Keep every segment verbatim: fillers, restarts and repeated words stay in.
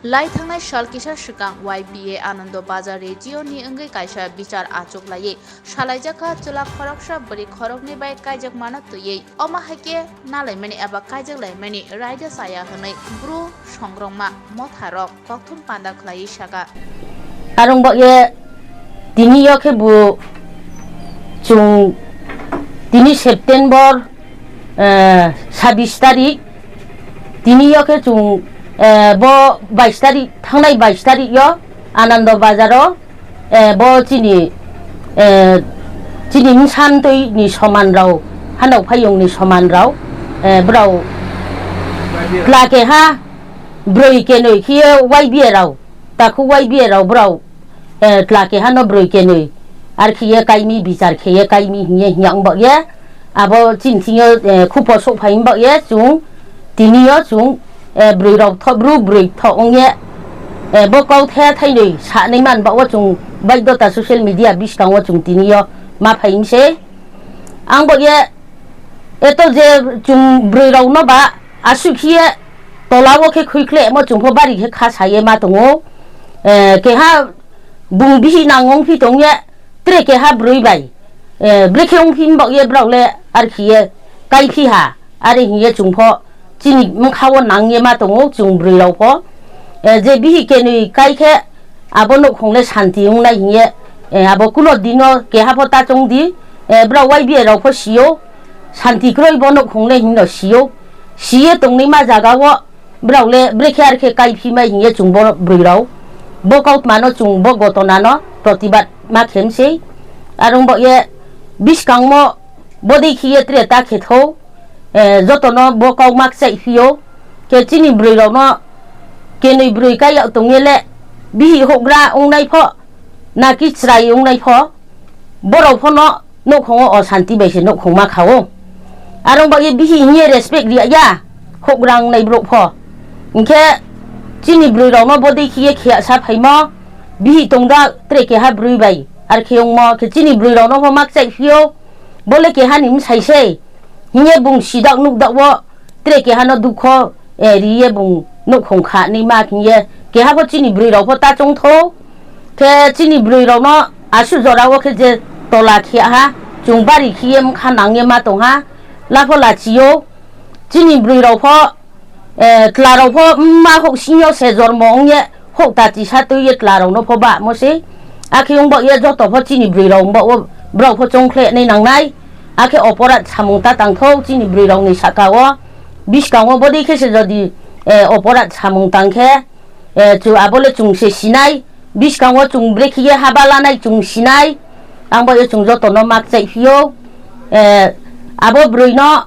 Lai thangnai sal kisa swkang Y B A Anando Bazar region ni wngwi kaisa bichar achuk laiwi salaijak kha chwla khoroksa bwrwi khoroknwi bai kaijakmano twiwi. Omo hai khe nalaimani eba kaijaklaimani raida chaya hwnwi bru songrokma motharok kokthum panda khlaiwi saka. Arong bagye tini yo khe bo chwng tini September, eh, sabis tarik, tini yo khe chwng, eh, bo bais tarik, thangnai bais tarik yo Anando Bazar o, eh, bo chini, eh, chini bwsantwi ni soman rao, hanok phayung ni soman rao, eh, brao tla keha, brwi kenwi khiye Y B A rao, takhu Y B A rao brao, eh, tla keha no brwi kenwi, ar khiye kaimi bichar kheye kaimi hiye hiya wng bagye, abo chini thingyo, eh, khupo sok phai wng bagye chwng tini yo chwng, eh, brwi rao tho-, bru brwi thok wngye, eh, bo kau the thainwi sanwi man bagwo chwng baidota social media biskango chwng tini yo ma phai wngse. Ang bagye eto je chwng brwi rao no ba aswk khiye tola o khe khwi khle mo chwng pho bari khe kha saye ma tongo. Eh, keha bung bihi nang wng phi tongye tre keha brwi bai, eh, brekhe wng phi wng bagye brao le ar khiye kai phi ha, are hiye chwng pho chini bwkha o nang ye ma tongo chwng brwi rao pho. Eh, je bihi kenwi kai khe abo nukhung le santi wng nai hiye, eh, abo kuno dino keha pho ta chong di, eh, brao Y B A rao pho sio santi kroi bo nukhung le hino sio, siye tongni ma jaga o. Brao le brekhe ar khe kai phi mai hiye chwng bo brwi rao. Bo kautma no chwng bo gotona no protibad ma khem sei. Arong bagye biskang mo bodei khiye tre ta khe tho, eh, joto no bo kau mak chai phio. Khe chini brwi rao no kenwi brwi kai yag tongye le bihi houhgra wng nai pho, naki chwrai wng nai pho. Borok phono nukhungo osanti bai se nukhung ma kha-o. Arong bagwi bihi hiye respect riya ya, houhgra wngnai borok pho. Hinkhe chini brwi rokno bodei khiye khiya sa phaimo, bihi tongda tre keha brwi bai, ar khe wngmo khe chini brwi rokno pho mak chai phio, bole keha ni bwsai se. Hiye bung sidak nukdak wo tre keha no dukho, eh, riye bung nukhung kha ni ma hiye keha pho chini brwi rok pho ta chong tho. Khe chini brwi rok no asu jora wo khe je tola khiya ha, chwng bari khiye mkha nang ye ma tong ha, lapho lachi yo chini brwi rok pho, eh, tla rok pho mma hok sing yo se jormo wng ye hok ta tisa twi ye tla rok no pho ba mo se. Akhe wng ba ye joto pho chini brwi rok wng ba wo brok pho chong khle nai nang nai. Akhe oporat samung ta tang tho chini brwi rok ni saka wo. Biskango bodei khe se jodi, eh, oporat samung tang khe, eh, chu abo le chwng se sinai. Biskango chwng brekhe ye haba lanai chwng sinai. Ang bo ye chwng joto no mak chai phio. Eh, abo brwi no,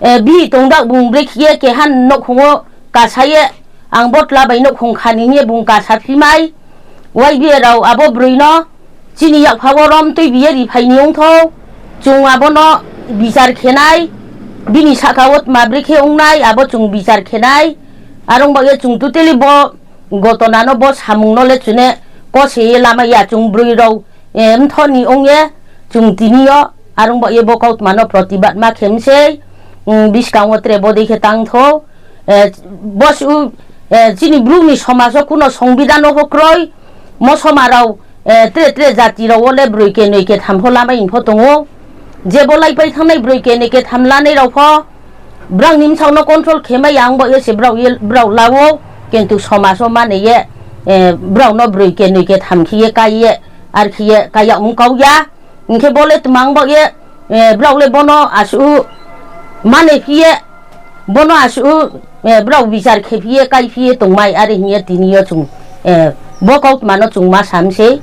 eh, bihi tongda bung brekhe ye keha nukhungo kasa ye ang bo tla bai nukhung khani hiye bung kasa phimai. Y B A rao abo brwi no chini yakpha o rom twi biye ri phai ni wng tho. Chwng abo no bichar khe nai. Bini saka o tma brekhe wng nai abo chwng bichar khe nai. Arong bagye chwng totally bo gotona no bo samung no le chwne kose ye lama ya chwng brwi rao, eh, mtho ni wng ye chwng tini yo arong bagye bo kautma no protibad ma khem sei. Mm, biskango tre bodei khe tang tho. Eh, bo su, eh, chini bru ni somaj o kuno songbidhan o pho kroi. Mo soma rao, eh, tre tre jati rao o le brwi kenwi ketham pho lamai wng pho tongo. Je bo lai pai thangnai brwi kenwi ketham lanai rao pho brang ni bwsao no control khe mai ya ang bo ye se brao ye, brao la o. Kintu somaj o mane ye, eh, brao no brwi kenwi ketham khe ye kai ye ar khe ye kai ya wng kau ya. Hinkhe bo le twmang bo ye, eh, brao le bono asu mane phiye, bono asu, eh, brao bichar khe phiye, kai phiye tongmai, are hiye tini yo chwng, eh, bo kautma no chwng ma sam se.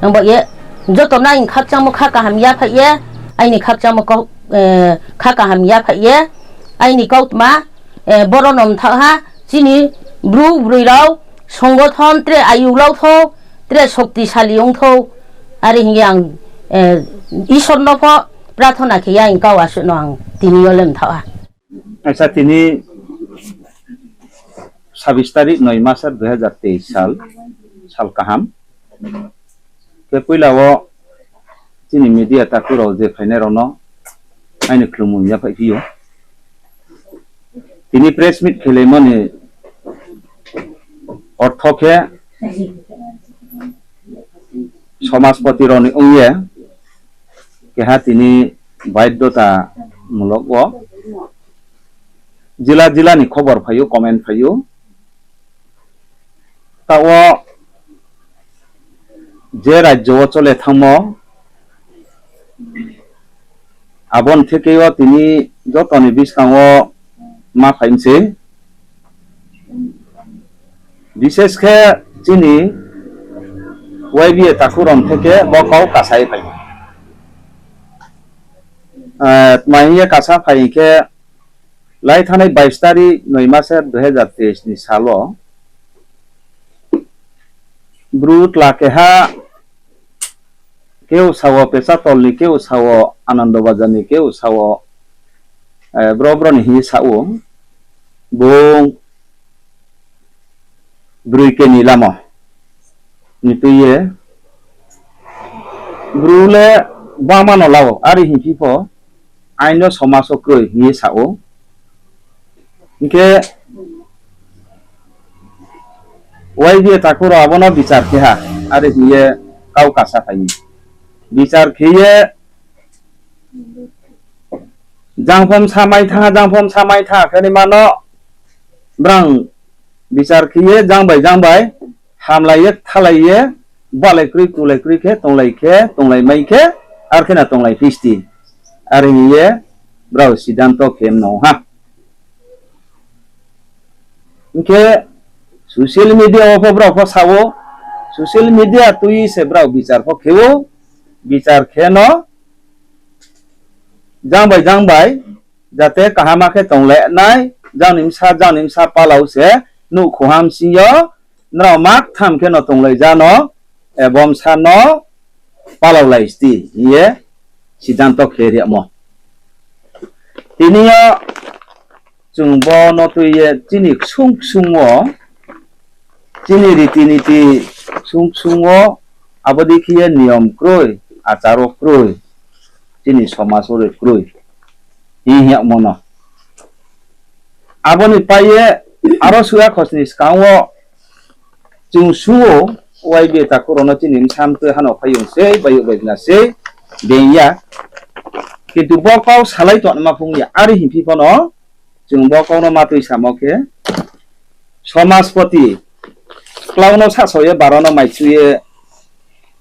Ang bo ye joto no aini khakchangmo kha kaham ya phai ye, aini khakchangmo kau-, eh, kha kaham ya phai ye, aini kautma, eh, boro no mthak ha, chini bru brwi rao, songothon tre ayuk lau tho, tre shoktisali wng tho, are hiye ang, eh, Isor no pho prathona khe ya ang kau asuk no ang tini yo le mthak ha. Acha tini sabis tarik noi masar dui hazar teis sal, sal kaham. Khe puila o chini media takhuk rok je phainai rok no aini khulumung ya phai phio. Tini press meet khelaimani ortho khe somaspoti rokni wngye keha tini baidhota mulok o jila jila ni khobor phaio, comment phaio. Tao je rajyo o chole thangmo, aboni theke o tini jotoni bwskango ma phaimse. Bishesh khe chini Y B A takhurom theke bo kau kasai phai. Eh, tma hiye kasa phai khe lai thanai bais tarik noi masa dui hajar teis ni salo bru tla keha keu sao Pesatol ni, keu sao Anando Bazar ni, keu sao, eh, bro bro ni hinwi sao bung brui ke ni lama ni twi ye bru le bama no lao ari hinphi pho aino somaso kroi hinwi sao. Hinkhe Y B A takhukrok abono bichar khe ha, ari hiye kau kasa phaini. Bichar khiye jangphom samai tha, jangphom samai tha khani mano brang bichar khiye jang bai jang bai hamlaiye thalaiye balai kroi tulai kroi khe tonglai khe tonglai mai khe ar khena tonglai phisti. Ari hiye brao siddhanto khe mano ha. Hinkhe social media o pho brao pho sao, social media twi se brao bichar pho kheo, bichar khe no jang bai jang bai jate kahama khe tonglai nai, jang ni bwsa jang ni bwsa palao se nuk khuham singyo, nrao mak tham khe no tonglai jano, ebom sano palao lai sti hiye siddhanto khe riamo. Tini yo chwng bo no twi ye chini ksung ksung o, chini riti niti ksung ksung o, abo dikhi ye niyom kroi, acharo kroi, chini somaj o roi kroi. Hi hiya mono. Aboni pai ye aro suya khosni skang o chwng suo Y B A takhukrok no chini bwsa mtwi hano phai yung se, bai bai na se, beng ya. Kintu bo kau salai tong ma phung ya, ari hinphi phano chwng bo kau no ma twi samo khe, Somaspoti, Kwlauno sasoye barono maichuye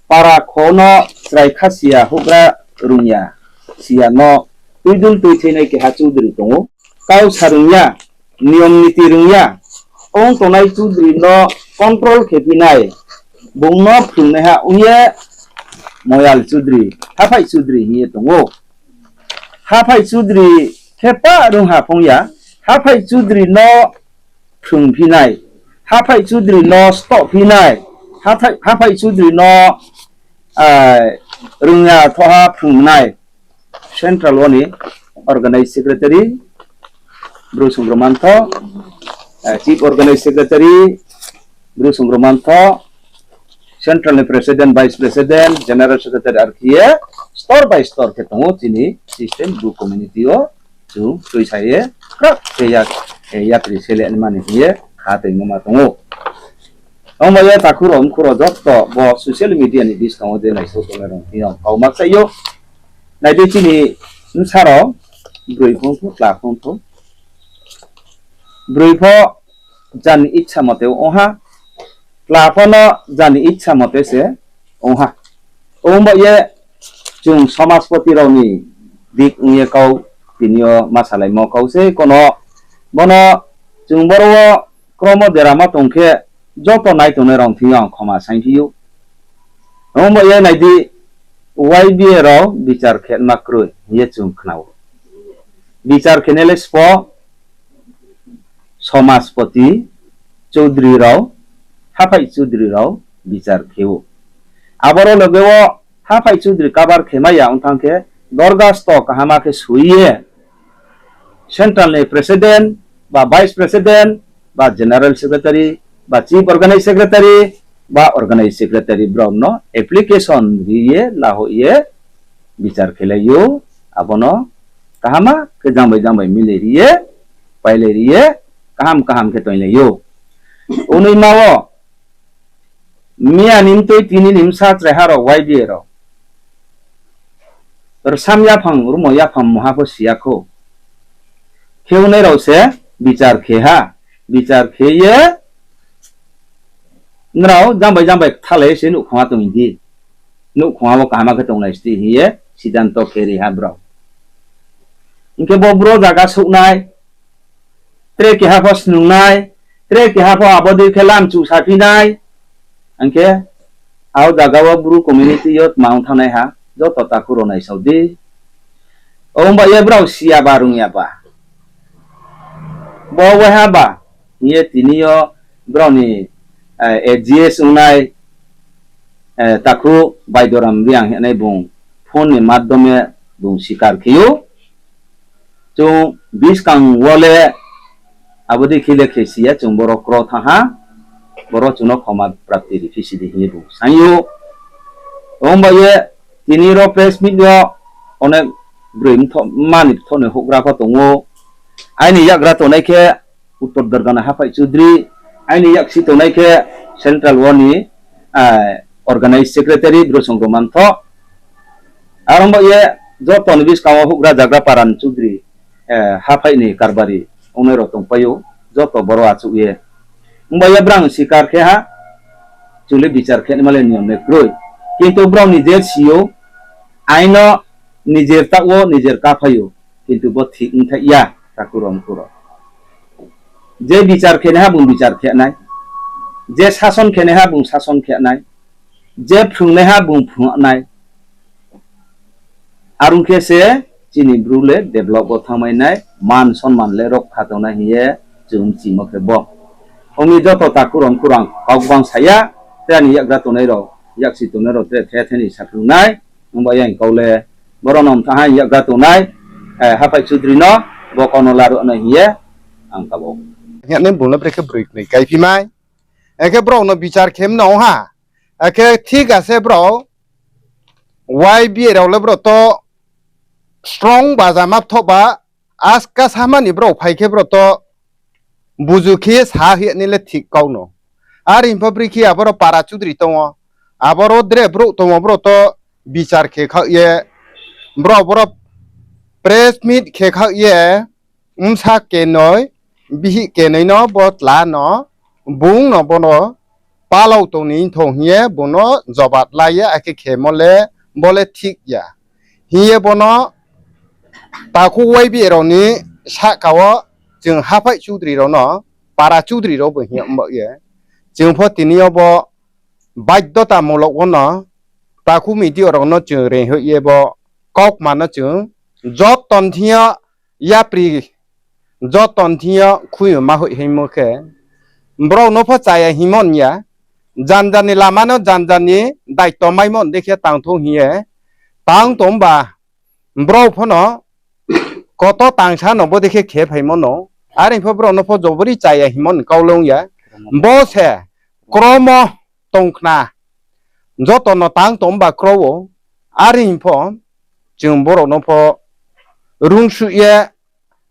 para khono chwrai kha siya hugra rungya siya no twidul twi thwinai keha chudri tongo. Kau sa rungya, niyom niti rungya, ong tongnai chudri no control khe phinai, bungno phwrwngnaiha wngye Moyal chudri, haphai chudri hingye tongo. Haphai chudri khe pa rungha phungya, haphai chudri no thwng phinai, haphai chudri no stoh phinai, haphai, haphai chudri no, ah, rungya thoha phungnai. Central oni organized secretary Bru Sungro Mantho, ah, chief organized secretary Bru Sungro Mantho, central ni president, vice president, general secretary R T A, store by store khe tongo chini system Bru community o. Chwng twi saye kwrak khe yak, eh, yakri sele ani mani hiye kha twi numa tongo. Omo ye takhuro mkhuro jotto bo social media ni biskango je naisok tongnai rong twi ang kau mak saio. Naidi chini bwsarok brwi phung thu, tla phung thu. Brwi pho jani ichha mote ongha, tla phano jani ichha mote se ongha. Ongba ye chwng somaspoti rokni dik wngye kau tini o ma salaimo kau se kono bono chwng boro o kromo derama tongkhe joto nai tongnai rok thwngya ang khoma sainphio. Ongba ye naidi Y B A rok bichar khe ma kwrwi hingye chwng khnao. Bichar khenele spo somaspoti, chudri rok, haphai chudri rok bichar kheo. Aboro loge o haphai chudri kabar khemaya wngthang khe dorgasto kahama khe suiye central ni president ba vice president ba general secretary ba chief organized secretary ba organized secretary borok no application riye lahoye bichar khelaio, abono kahama khe jangbai jangbai milai riye, pailai riye, kaham kaham khe toilai o. Unui mao, miya ni mtwi tini ni msa chwrai ha rok Y B A rok. Rwsam yaphang, rumo yaphang moha pho siya kho. Khe unai rok se bichar khe ha, bichar khe ye nrao jang bai jang bai thalai se nukhung ha tong di. Nukhung ha bo kaham khe tong lai sti hiye siddhanto khe ri ha bro. Hinkhe bo bro jaga suknai, tre keha pho snungnai, tre keha pho abo dui khe lam chu saphinai. Hinkhe, ao jaga o Bru community yo tma wng thangnai ha, joto takhuk rok naisao di. O wng ba ye brao siya ba rwngya ba. Bo waiha ba, hiye tini yo brao ni, eh, A G S wngnai, eh, takhuk Baidoram Riang hinai bung phone ni madhyome bung sikar khiyo. Chwng biskang wole aboni khile khe siya chwng borok kro thaha, borok chwngno khoma prapti ri phi sidi hinwi bo sango. Omo bai ye tini ro press meet o onek bwrwi mtho-, mani mthokni hukra pho tongo. Aini yagra tongnai khe Uttor Dargana Haphai Chudri, aini yaksi tongnai khe Central Wani, ah, Organized Secretary Bru Songro Mantho. Aro wng bai ye joto ni bwskango hukra jagra paran Chudri, eh, Haphai ni karbari wngnai rok tong paio, joto borok achuk ye. Wng bai ye brang sikar khe ha, chuli bichar khe ni male niyom ne kwrwi. Kintu brok ni jer sio, aino nijer ta o nijer ka phaio. Kintu bo thik wngthai ya, takhuk rok mukhuk rok. Je bichar khenai ha bung bichar khenai, je sason khenai ha bung sason khenai, je phrwngnai ha bung phrwngnai. Arung khe se chini bru le develop o thangmai nai, man sonman le rok kha tongnai hiye chwng chimo khe bo. Ongni joto takhuk rok mukhuk rok ang kok bang saya, tei ani yakgra tongnai rok, yaksi tongnai rok tre the the ni sakhwrwng nai. Wng bai yang kau le borok no wng tha hai yagra tongnai, eh, Haphai Chudri no bo kono laro no hiye ang tabok. Hwnwi bung no brekhe bwrwi kwnwi kai phi mai. Ekhe borok no bichar khem no ha. Ekhe thik ase borok Y B A rok le borok to strong baja map thok ba aska samani borok phai khe borok to buju khe sa hiya ni le thik kau no. Ari hwnpha bwrwi khe aboro para chudri tongo. Aboro dre borok tongo, borok to bichar khe kha ye. Borok, borok press meet khe kha ye. Wngsa kenoi, bihik kenoi no bo tla no, bung no bono palao tongni wngthong hiye bono jobab laiye, akhe khemo le bo le thik ya. Hiye bono takhuk Y B A rok ni saka o chwng Haphai Chudri rok no, para Chudri rok bo hiya wng ba ye. Chwng pho tini o bo baidhota mulok o no takhuk media rok no chwng rehoi ye bo kok mano chwng joto ni thing yo yapri joto ni thing yo khuyung ma hoi himo khe borok no pho chaya himon ya, janja ni lama no janja ni daityo maimon dekhe tang thung hiye tang tong ba borok pho no koto tangsa no bo dekhe khe phaimo no, ari pho borok no pho jobori chaya himon kaulong ya, bo se kromo tongkhna joto no tang tong ba kro o, ari pho chwng borok no pho rung su ye.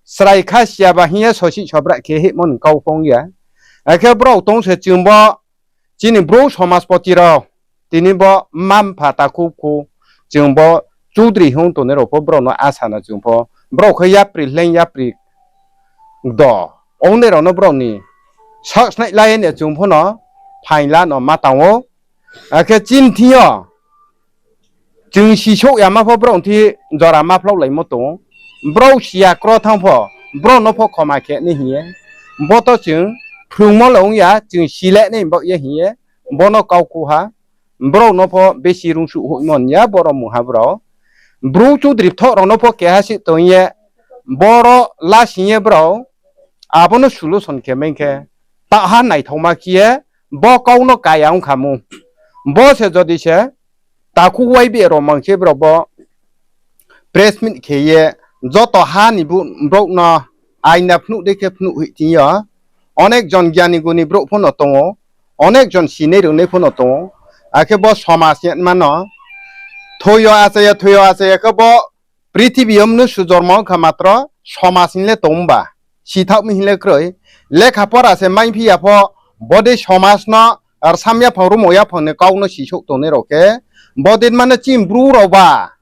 Chwrai kha siya ba hiya sosi sobra khe himon kau phong ya. Akhe borok tong se chwng bo chini bru somajpoti rok tini bo mampha takhuk khu chwng bo chudri hung tongnai rok pho borok no asa no chwng pho borok khe yapri hleng yapri do ongnai rok no borok ni sak snai lai ne chwng pho no phaila no ma tango. Akhe chini thing yo chwng sisok ya ma pho borok thi jora ma phlok lai mo tongo. Borok siya kro thang pho borok no pho khoma khe ni hiye. Bo to chwng phrwngmo le wng ya, chwng sile ni bo ye hiye. Bono kau khu ha. Borok no pho besi rung su hoi mon ya borok mungha borok. Bru chudri thok rok no pho keha si tong ye. Borok la sing ye borok. Abono solution khe meng khe. Ta ha naithok ma khe ye. Bo kau no kaya wng kha mu. Bo se jodi se. Takhuk Y B A rok mang khe borok bo press meet khe ye joto ha ni bu-, borok no aina phnuh de khe phnuh hoi thing yo. Onek jon gyani guni borok pho no tongo, onek jon sinai rwnai pho no tongo. Akhe bo somaj ni mano thoyo achaya, thoyo achaya khe bo prithibi o mnusu jormo wngkha matro somaj hinle tongba, sithak mi hinle kwrwi, lekha pora se maiphiya pho Bode somajno, ar samya phang rumo ya phangni kaukno sisok tongnai rok khe, bodin mano chini bru rok ba,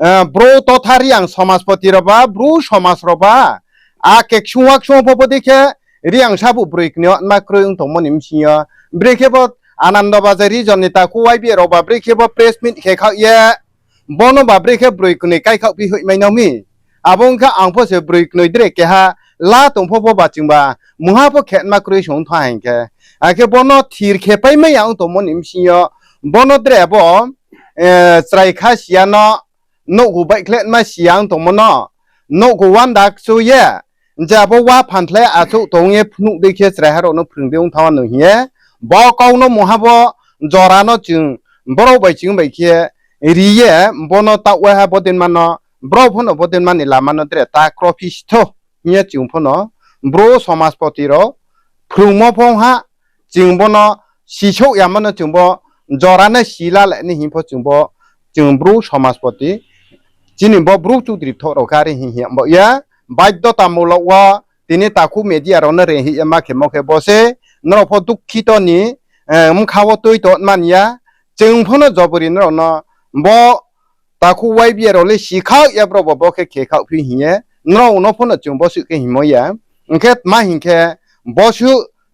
eh, bro totha Riang somajpoti rok ba, bru somaj rok ba, a kek sungwak sungwak pho bodi khe Riang sabu brwi kni ma kwrwi wng tongmani bsingyo, brekhe bo Anando Bazar region ni taku Y B A rok ba, brekhe bo press meet khe khak ye, bono ba brekhe brwi kni kai khak pi hoi mai nami, abo wngkha ang pho se brwi kni dre keha la tong pho bo ba chwngba mungha pho khetma kwrwi song tha hinkhe, akhe bono thir khe pai mai ang tongmani bsingyo, bono dre bo, eh, chwrai kha siya no, nokgo baikhlema siya wng tongmano, nokgo wanda kchu ye, je abo wa phan khlai achuk tong ye phunuk dei khe chwrai harokno phwrwng de wng thang ano hiye, bo kokno mungha bo jorano chwng borok bai chwng bai khe ri ye bono ta waiha bodin mano, borok phano bodin mani lama no dre ta krophi sitho. Hiya chwng phano bro somajpoti rok phrwngmo phong ha, chwng bono sisok ya mano chwng bo jorano sila le ni him pho chwng bo chwng bro somajpoti chini bo bro chudri thok rok khe ari hi hi bo ya baidhota mulok o tini takhuk media rok no re hi ma khe mo khe bo se norok pho dukhito ni, eh, mkha o twi to man ya chwng phano jobori norok no bo takhuk Y B A rok le si khak ya borok bo, bo khe khe khak phi hiye. Norok no phano chwng bosu khe himo ya. Hwnkhe ma hinkhe bosu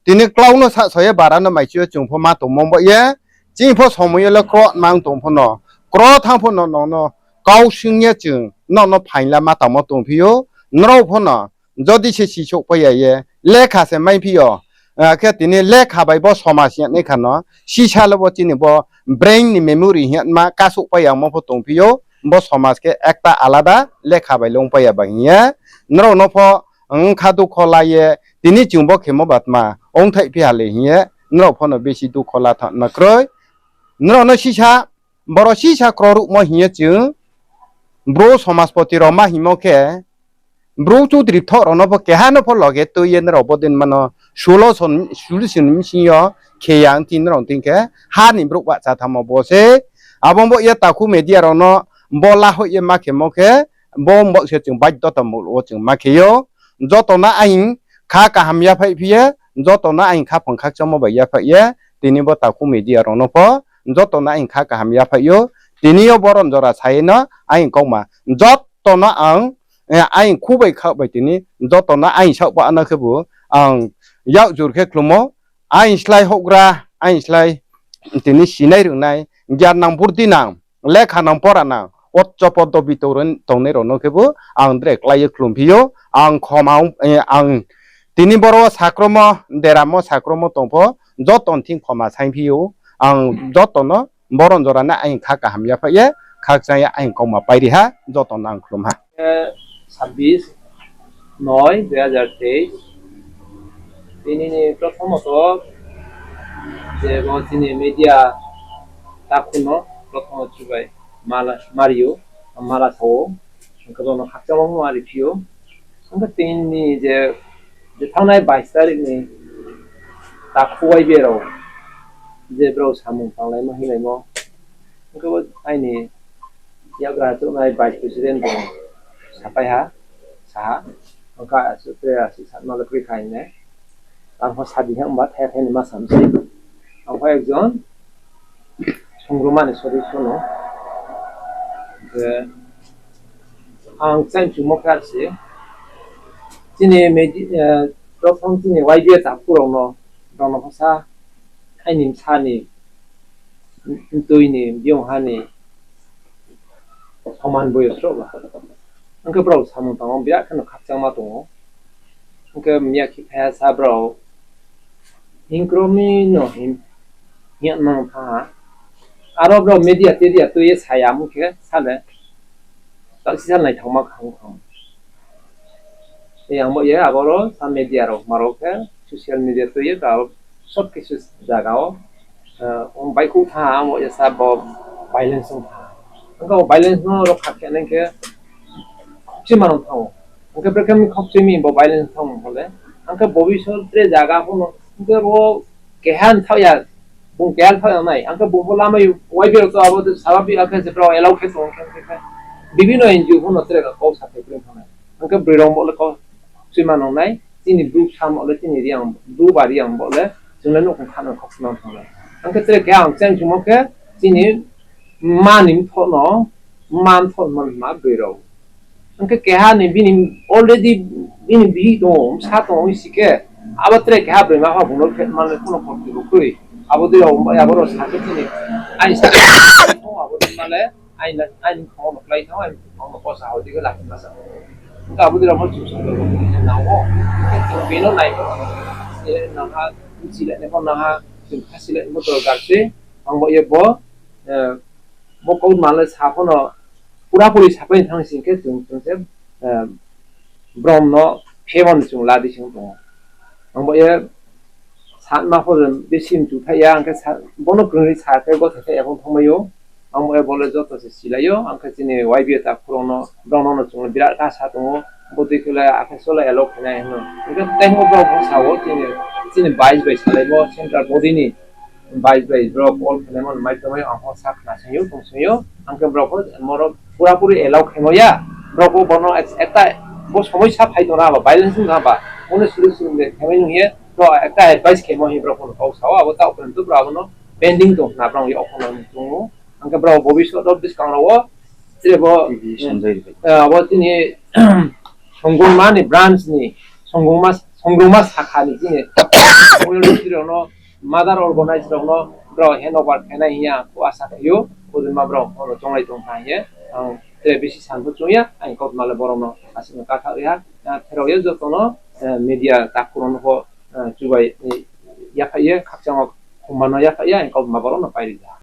tini klaukno sa soye bara no mai chio chwng pho ma tongmo bo ye. Chini pho somoyo le kro mang tong phano. Kro thang phano no no kau sing ya chwng no no phaila ma tamo tong phio. Norok phano jodi se sisok paiya ye lekha se mai phio, ah, khe tini lekha bai bo somaj ya ni khano sisa le bo chini bo brain ni memory ya ma kasuk paiya mo pho tong phio, bo somaj khe ekta alada lekha bai long paiya ba hiya. Norok no pho wng kha dukho la ye tini chwng bo khemo batma ong thai phi ha le hiya, norok phano besi dukho la thang na kroi. Norok no sisa Borok sisa krorukmo hiye chwng bro somajpoti rok ma himo khe bro chudri thok rokno bo keha no pho loge twi ye norok bo din mano solution, solution msing yo khe yang tin rok tin khe ha ni bro ba cha thamo bo se abo bo ye takhuk media rokno bo la hoi ye ma khe mo khe bo bo se chwng baidhota mul o chwng ma khe yo joto no aing kha kaham ya phai phiye joto no aing kha phang khakchangma bai ya phai ye tini bo takhuk media rokno pho joto no aing kha kaham ya phai yo. Tini o boron jora sai no aing kokma joto no ang, eh, aing khubai khak bai tini joto no aing sak bo ano khe bo ang yak jur khe khlumo aing slai hokra aing slai tini sinai rwnai gyan nang burdi nang lekha nang pora nang o chopo dobi tong-, tongnai rokno khe bo ang dre klai ye khlumphi yo ang khoma, eh, ang tini boro sakromo deramo sakromo tongpho joto thing khoma saiphi yo ang joto no boron jora no aing kha kaham ya phai ye khakchang ya aing kokma pairi ha joto no ang khulum ha. Sabbish noi dui hajar teis. Tini ni prothomot je bo chini media takhuno prothomot chubai mala mario mala sao hwnkhe bono khakchangma mari phio. Hwnkhe tini ni je, je thangnai bais tarik ni takhu Y B A rok je borok samung tanglaimo hinlaimo hwnkhe bo aini yagra chuknai vice president bo sapai ha, saha, hwnkhe aswk tre aswk satma le kwrwi kha hinwi. Ang pho sadi hwnba thaya thaya ni ma samsi. Ang pho ekjon songrumani sodisyo no. Je ang chain chumo khe arsi. Chini medi-, eh, prothom chini Y B A takhu rokno, rokno phosa aini bwsani, twi ni, biyong hani, soman boyos rok ba. Hwnkhe borok samung tangma biya kheno khakchangma tongo. Hwnkhe miya khi phaiya sa borok hingkromi no hin, hiya nang tha. Aro borok media tedia twi saya mungkhe sale. Taksisa naithokma kaham kaham. Tei ang bo ye aboro sa media rok maro khe social media twi ye ta sob kisu jaga o, eh, baikhu tha ang bo ye sa bo violence wng tha. Ang bo violence no rok kha khe nang khe khokchi mano thango. Ang khe brekhe khokchi mi bo violence thang hole. Ang khe bobisot tre jaga hono ang khe bo keha wng thang ya, bung keha wng thang ya nai, ang khe bung bo lama Y B A rok to abo sababi ang khe je borok allow khe tong khe khe khe bibino N G O phano tere kok sa khe bring thangnai. Ang khe bwrwi rok bo le kok sui ma nang nai, chini bru sam bo le chini Riang, bru ba Riang bo le Chwngno nukhung khano khok swnam thangnai. Hwnkhe tere khe ang cheng chwngmo khe chini mani mthono, man thok man ma bwrwi rok. Hwnkhe keha ni bini already bini bihik tongo, bwsa tongo, hwnsi khe abo tere keha bwrwi ma pha buno khe manwi kheno khorokti bo kwrwi. Abo de abo rok sa khe chini aini sa abo de male aini, aini khorokno kwlai thango, aini khorokno kosa hodi khe lakhi masa. Hwnkhe abo de rok chwng song nango. Bino nai ko. Naha chile ne ko naha chwng khasi le motor garse. Ang bo ye bo, eh, bo kok male sa phano pura puri sapai thang sing khe chwng, chwng se, eh, brom no phemon chwng ladi sing tongo. Ang bo ye sa ma pho bisi mchu thai ya, ang khe sa, bono kwrwi sa khe bo thai ya phung thangmai o. Ang bo ye bo le joto se silai o, ang khe chini Y B A ta khorokno, borok no chwng birat kha sa tongo. Bo twi khe le akhe solo allow khainai hino. Hwnkhe tei mo borok bo sa o chini, chini bais bai salai bo central body ni. Bai bai borok call khlaimani mai tongwi ang khe sak khna singyo, tong singyo, ang khe borok khe moro pura puri allow khaimo ya, borok bo bono ek-, ekta bo somoi sa phai tongna ba, violence wngna ba, bono suru suru de khaimai nung ye, to ekta advice khaimo hi borok bono kok sao, abo ta open to borok abono pending tong khna borok yok khna tongo, ang khe borok bobisot o bwskang rok o, chire bo, Tini Sanjay Rai. Eh, abo tini, Songongma ni branch ni, Songongma, Songongma sakha ni tini, mother organize rokno borok hand over khainai hiya ang kho asa khaio, kodima borok ono chonglai tong kha hiye, ang tre bisi sanbo chongya, ang kok male borokno aswkno kathak ya, ah, pherok ya jotono, eh, media takhurokno pho, eh, chubai, eh, yaphai ya, khakchangma khumano yaphai ya, ang kok ma borokno pairi ya.